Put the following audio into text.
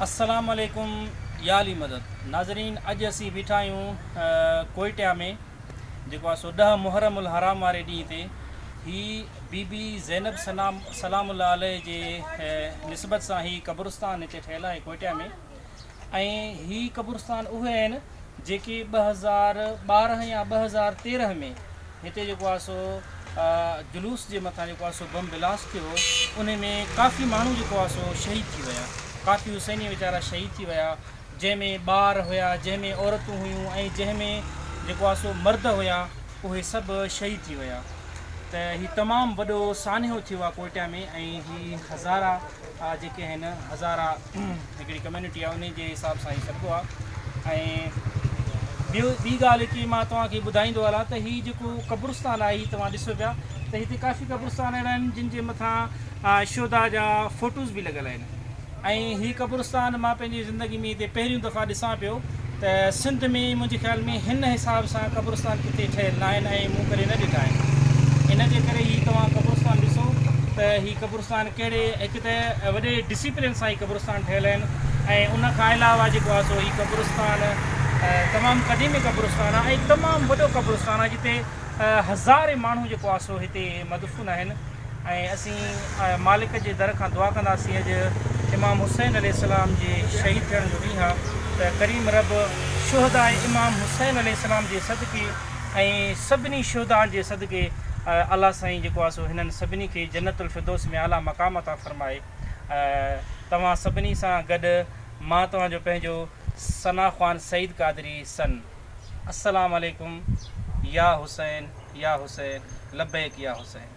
السلام عليڪم يا علي مدد ناظرين اڄ اسين بيٺا آهيون ڪوئٽيا ۾ جيڪو آهي سو ڏهه محرم الحرام واري ڏينهن تي هي بي بي زينب سلام سلام الله عليه جي نسبت سان هي قبرستان هتي ٺهيل آهي ڪوئٽيا ۾ ۽ هي قبرستان اهي آهن جيڪي 2012 يا 2013 ۾ هتي جيڪو آهي سو جلوس جي مٿان جيڪو آهي سو بم بلاسٽ ٿيو هو انهي ۾ ڪافي ماڻهو جيڪو آهي سو شهيد ٿي ويا ڪافي حسيني ويچارا شهيد ٿي ويا جنهن ۾ ٻار هيا جنهن ۾ عورتون هيون ۽ جنهن ۾ جيڪو آهي سو مرد هيا اهي سڀ شهيد ٿي ويا ته هي تمام وڏو سانحو ٿيو آهي ڪوئٽيا ۾ ۽ هي هزارا جيڪي آهن هزارا هڪڙي ڪميونٽي آهي انهي جي حساب سان هي سڏبو آهي ۽ ٻيو ٻي ڳالهه هڪ مان توهان کي ٻڌائيندو هلان ته هي جيڪو قبرستان آهي هي توهان ڏسو پيا ته هتي ڪافي قبرستان اهڙا آهن جن جي مٿان شهدا جا فوٽوز به لڳل آهن ۽ هي قبرستان مان پنهنجي زندگي ۾ هتي پهريون دفعا ڏسان پيو ته سنڌ ۾ منهنجي خيال ۾ هن حساب سان قبرستان ڪٿي ٺهيل ناهن ۽ مون ڪڏهن نه ڏٺا آهن ان جي ڪري هي توهان قبرستان ڏسو ته هي قبرستان ڪهڙي هڪ ته وڏي ڊسيپلين سان هي قبرستان ٺهيل آهن ۽ ان کان علاوه جيڪو آهي سو هي قبرستان تمام قديمي قبرستان آهي ۽ تمام وڏو قبرستان آهي جتي هزارين ماڻهو جيڪو آهي سو هتي مدفون آهن. ۽ اسين مالڪ جي در کان دعا ڪنداسين اڄ امام حسين عليه السلام جي شهيد ٿيڻ جو ڏينهن آ ته ڪريم رب شهداء امام حسين عليه السلام جي صدقي ۽ سڀني شهدائن جي صدقي الله سائين جيڪو آ سو هنن سڀني کي جنت الفردوس ۾ اعليٰ مقام عطا فرمائي توهان سڀني سان گڏ مان توهان جو پنهنجو ثنا خوان سعيد قادري سن السلام عليڪم يا حسين يا حسين لبيڪ يا حسين.